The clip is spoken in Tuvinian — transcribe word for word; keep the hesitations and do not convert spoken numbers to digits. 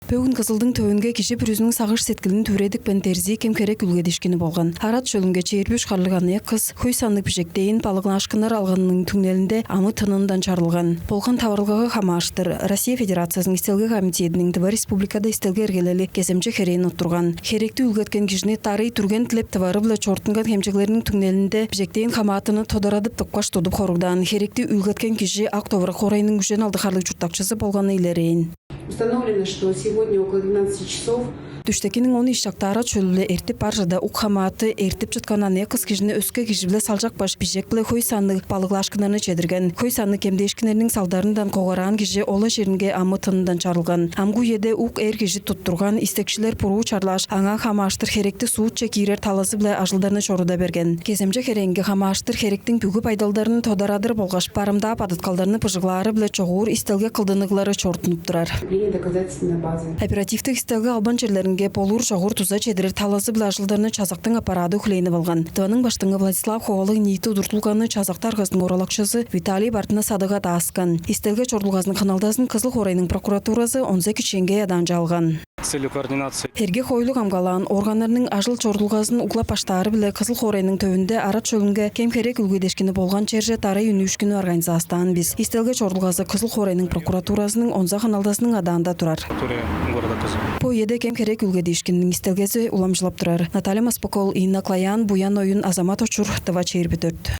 Бөгүн Кызылдың төвүнге кижи бүрүзүнүң сагыш-сеткилин дүвүредипкен дерзии кем-херек үүлгедиишкини болган. Арат шөлүнге чээрби үш харлыг аныяк кыс хөй санныг бижектейин балыглаашкыннар алганының түңнелинде амы-тынындан чарылган. Болган таварылгага хамаарыштыр Россия Федерациязының Истелге комитединиң Тыва Республикада истелге эргелели кеземче херээн оттурган. Херекти үүлгеткен кижини дарый дүрген дилеп тывары-биле чоруттунган хемчеглерниң түңнелинде бижектейин хамаатыны тодарадып тыпкаш тудуп хоругдаан. Херекти үүлгеткен кижи Ак-Довурак хоорайның үжен алды харлыг чурттакчызы болганы илерээн. Установлено, что сегодня около двенадцати часов Дүштекиниң он ийи шакта Арат шөлү-биле эртип бар чыда ук хамааты эртип чыткан аныяк кыс кижини өске кижи-биле салчакпаш бижек-биле хөй санныг балыглаашкыннарны чедирген. Хөй санныг кемдээшкиннерниң салдарындан когараан кижи ол-ла черинге амы-тынындан чарылган. Амгы үеде ук эр кижи туттурган, истекчилер буруу чарлааш, аңаа хамаарыштыр херекти суутче киирер талазы-биле ажылдарны чоруда берген. Кеземче херээнге хамаарыштыр херектиң бүгү байдалдарын тодарадыр болгаш барымдаа бадыткалдарны быжыглаары-биле чогуур истелге кылдыныглары чоруттунуп турар. Оперативтик истелге албан черлеринге болуур чогуур дуза чедирер талазы-биле ажылдарны чазактың аппарады хүлээнип алган. Тываның Баштыңы Владислав Ховалыг ниити удуртулганы чазак даргазының оралакчызы Виталий Бартына-Садыга дааскан. Истелге чорудулгазының хыналдазын Кызыл хоорайның прокуратуразы онза кичээнгей адаанча алган. С целью координации. Эрге-хоойлу камгалаан органнарның ажыл-чорудулгазын углап-баштаары-биле Кызыл хоорайның төвүнде Арат шөлүнге кем-херек үүлгедиишкини болган черже дарай үнүүшкүнү организастаан бис. Истелге чорудулгазы Кызыл хоорайның прокуратуразының онза хыналдазының адаанда турар. Бу үеде кем-херек үүлгедиишкининиң истелгези уламчылап турар. Наталья Маспык-оол, Инна Клаян, Буян Оюн, Азамат Очур, Тыва чээрби дөрт.